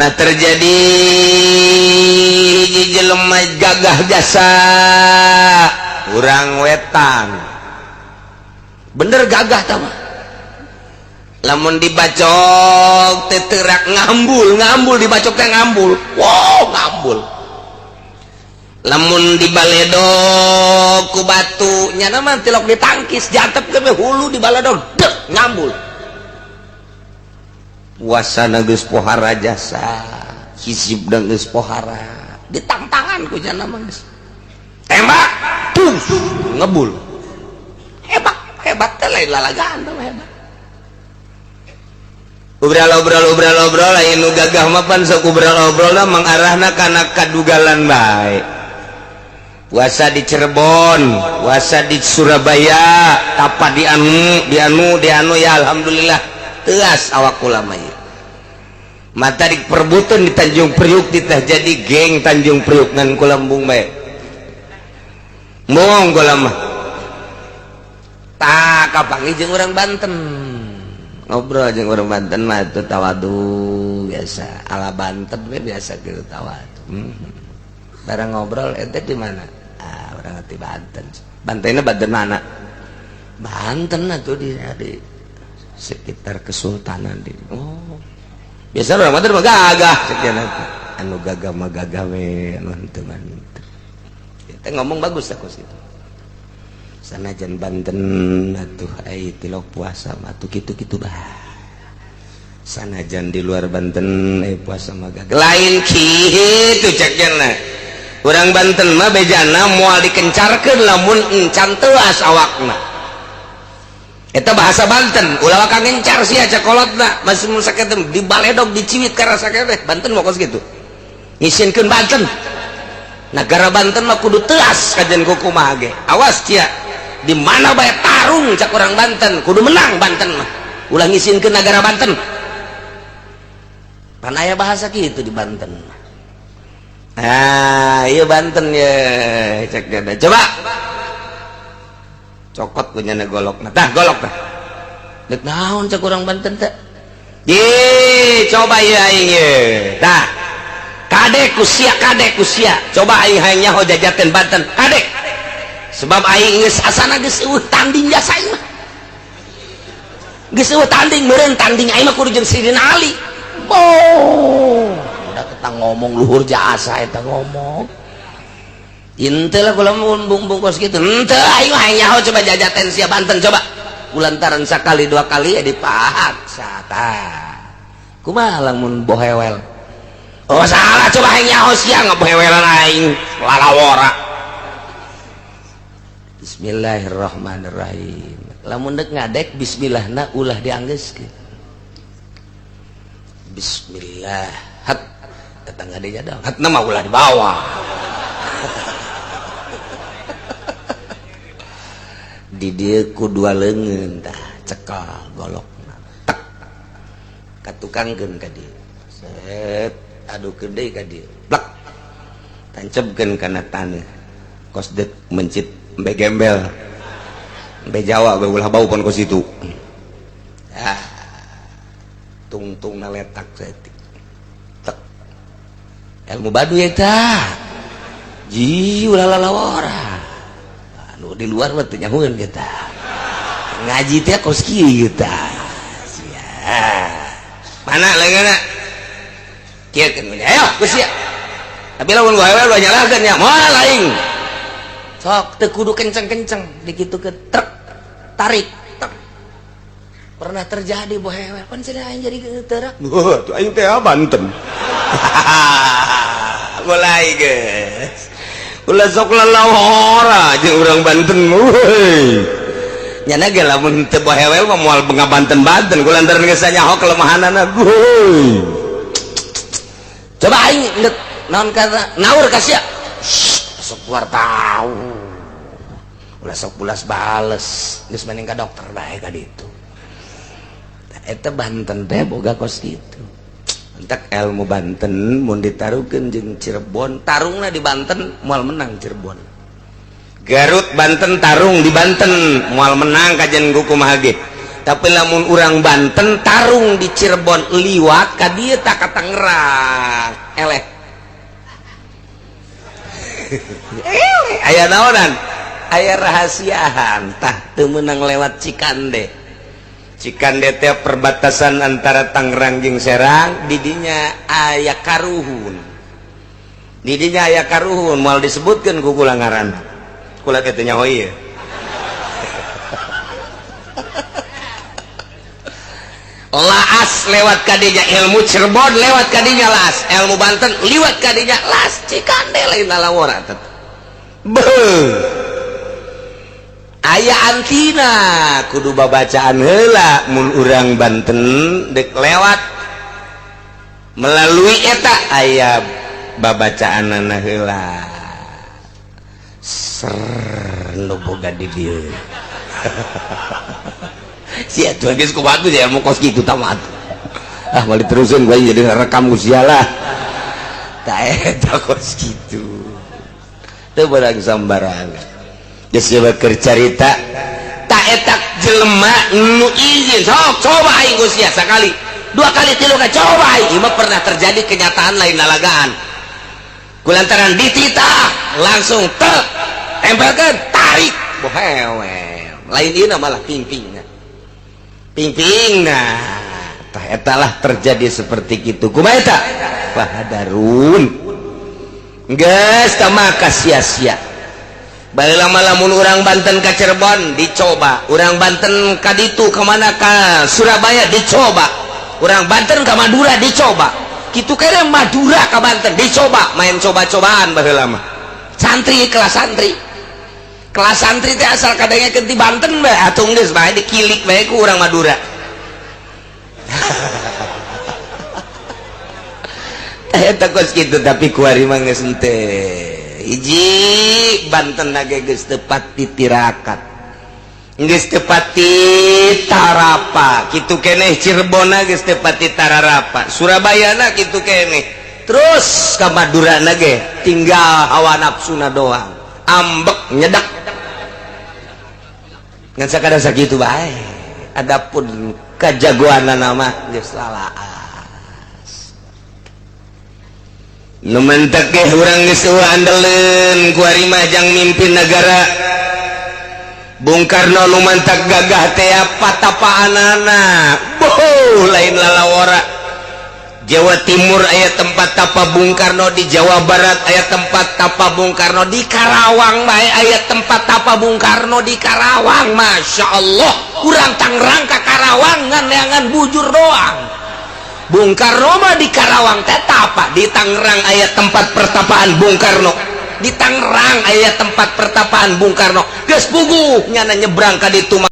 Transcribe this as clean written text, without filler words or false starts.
Nah, terjadi hiji jelema gagah jasa urang wetan, bener gagah tah mah. Lamun dibacok teterak ngambul, ngambul dibacok teh ngambul. Wow, ngambul. Lamun dibaledog ku batu nyana mah tilok ditangkis jantep ke hulu dibaledog dek ngambul. Puasa geus pohara jasa, hisib geus pohara, ditangtangan ku nyana mah geus tembak tus ngebul. Hebat, hebat teh lain lalagaan teh hebat. Obrol obrol obrol obrol, lain nu gagah mah pan sok obrol obrol mengarahna kana kadugalan bae. Puasa di Cirebon, puasa di Surabaya, tapa di anu, di anu, di anu, ya alhamdulillah teas awak ulama ieu. Mata diperbutkeun di Tanjung Priuk, ditah jadi geng Tanjung Priuk ngan kula embung bae. Embung kula mah. Tak kapanggih jeung urang Banten. Ngobrol jeung urang Banten mah itu tawadu biasa, ala Banten we biasa gitu tawadu. Barang ngobrol, ente di mana? Ah, urang di Banten. Bantennya Banten mana? Banten atuh di sekitar Kesultanan di. Oh. Biasa orang Banten mah gagah sekian atuh. Anu gagah mah gagah we, anu henteu mah henteu. Kita ngomong bagus aku situ. Sanajan Banten atuh ai tilok puasa mah atuh kitu-kitu bah. Sanajan di luar Banten puasa mah gagah. Lain kitu cek cenah. Urang Banten mah bejana moal dikencarkeun lamun encan teuas awakna. Eta bahasa Banten, ulah waka ngencar sia cek kolotna, masih mun sakitu dibaledog diciwit karasa keneh. Banten mah kos kitu. Ngisinkeun Banten. Negara Banten mah kudu teuas kajen kumaha ge. Awas cia. Di mana bae tarung cak orang Banten, kudu menang Banten mah. Ulah ngisinkeun negara Banten. Pan aya bahasa kitu di Banten. Ah, iya Banten ya, cek gada. Coba cokot punya golok. Nah, tah golok tah. Dek naon cek orang Banten teh? Ye, coba ya aing ye. Tah. Kadek ku sia, kadek ku sia. Coba aing hayang nyaho jajakeun Banten, kadek. Sebab aing geus asana geus eueuh tanding jasa aing mah. Geus eueuh tanding meureun tanding aing mah kudu jeung Sidina Ali. Oh. Udah kita ngomong luhur jasa eta ngomong. Henteu lah kula mun bungkus kitu. Henteu aing mah nyaho coba jajaten sia Banten coba. Kulantaran sakali dua kali ya dipaksa tah. Kumaha lamun bohewel? Oh salah, coba aing nyaho sia ngabohewelan aing lalawora. Bismillahirrahmanirrahim. Lamun deuk ngadek bismillahna ulah dianggeuskeun. Bismillah. Hat tetangga dia dong. Hatna mah ulah dibawa. Di dieu ku dua leungeun tah cekel golokna. Tek. Katukangkeun ka dieu. Set adukeun deui ka dieu. Plek. Tancebkeun kana taneuh. Kos deuk mencit embe gembel. Embe Jawa we ulah bau pon kos itu. Ah. Tungtung naletak saeutik. Tek. Ilmu baduy eta. Ji ulah lalawara. Anu di luar mah teu nyahueun kita. Ngaji teh kos kieu kita. Sia. Mana leungeunna? Kieu keun ayo geus sia. Tapi lamun goewel ulah nyalahkeun nya, moal aing. Sok teu kudu kenceng-kenceng dikitukeun trek tarik tek. Pernah terjadi bohewel pan cenah aing jadi teurak. Wah, tuh aing teh Banten. Mulai geus. Ulah sok lalawara jeung urang Banten euy. Nyana ge lamun teu bohewel mah moal ngabanten-banten kulantaran geus nyaho kelemahanana. Euy. Coba aing deuk naon kata naur ka sia. Sok keluar tahu. Ulah sok bulas bales geus mending ka dokter bae ka ditu. Eta Banten teh boga kos kitu. Entak ilmu Banten mun ditaruhkeun jeung Cirebon, tarungna di Banten moal menang Cirebon. Garut Banten tarung di Banten moal menang kajian kumaha ge. Tapi lamun urang Banten tarung di Cirebon liwat ka dieu tak ka Tangerang eleh. Eleh aya naonan, aya rahasiaan tah teu meunang lewat Cikande. Cikande teh perbatasan antara Tangerang jeung Serang, didinya aya karuhun. Didinya aya karuhun moal disebutkeun ku kula ngaran. Kula teh teu nyaho ieu. Laas lewat kadinya ilmu Cirebon lewat kadinya laas, ilmu Banten liwat kadinya laas, Cikande lain lalawora tetep. Beuh. Aya antina kudu babacaan heula mun urang Banten dek lewat melalui eta aya babacaanana heula. Ser nu boga di dieu. Si atuh geus kumaha tuh ya mau kos kitu tamat. Ah balik terusin gua jadi rekam ku sia lah. Tah eta kos kitu. Teu barang sambarangan. Geus keur carita tak etak jelema nu izin sok coba aing ku sia sakali, dua kali, tilu kali coba aing. Ieu mah pernah terjadi kenyataan lain lalagaan. Kulantaran dititah langsung tek tempelkeun tarik bohewe. Lain ieu malah pingpingna. Pingping nah tah etalah terjadi seperti itu kumaha eta fahadarun geus tah maka sia-sia baheula mah lamun urang Banten ka Cirebon dicoba, urang Banten ka ditu ka mana ka Surabaya dicoba, urang Banten ka Madura dicoba, kitu kene Madura ka Banten dicoba, main coba-cobaan baheula mah santri kelas santri. Kelas santri teh asal kadangnya di Banten bae atuh geus bae dikilik bae ku urang Madura. Eta kos kitu tapi kuari mah geus henteu. Hiji Banten ge geus teu pati tirakat. Geus teu pati tarapa, kitu keneh Cirebonna geus teu pati tararapa, Surabayana kitu keneh. Terus ka Madurana ge tinggal hawa nafsuna doang. Ambek nyedak ngan sakada sakitu bae. Adapun kajagoanana mah geus lalaas. Nu mentek ge urang geus eueuh andeleun ku ari mah jang mimpin nagara. Bung Karno nu mantak gagah teh patapaanana. Boh lain lalawora. Jawa Timur aya tempat tapa Bung Karno, di Jawa Barat aya tempat tapa Bung Karno, di Karawang bae aya tempat tapa Bung Karno di Karawang. Masya Allah, kurang Tangerang ka Karawang ngan neangan bujur doang. Bung Karno mah di Karawang teh tapa, di Tangerang aya tempat pertapaan Bung Karno, di Tangerang aya tempat pertapaan Bung Karno. Geus puguh nyana nyebrang ka ditu.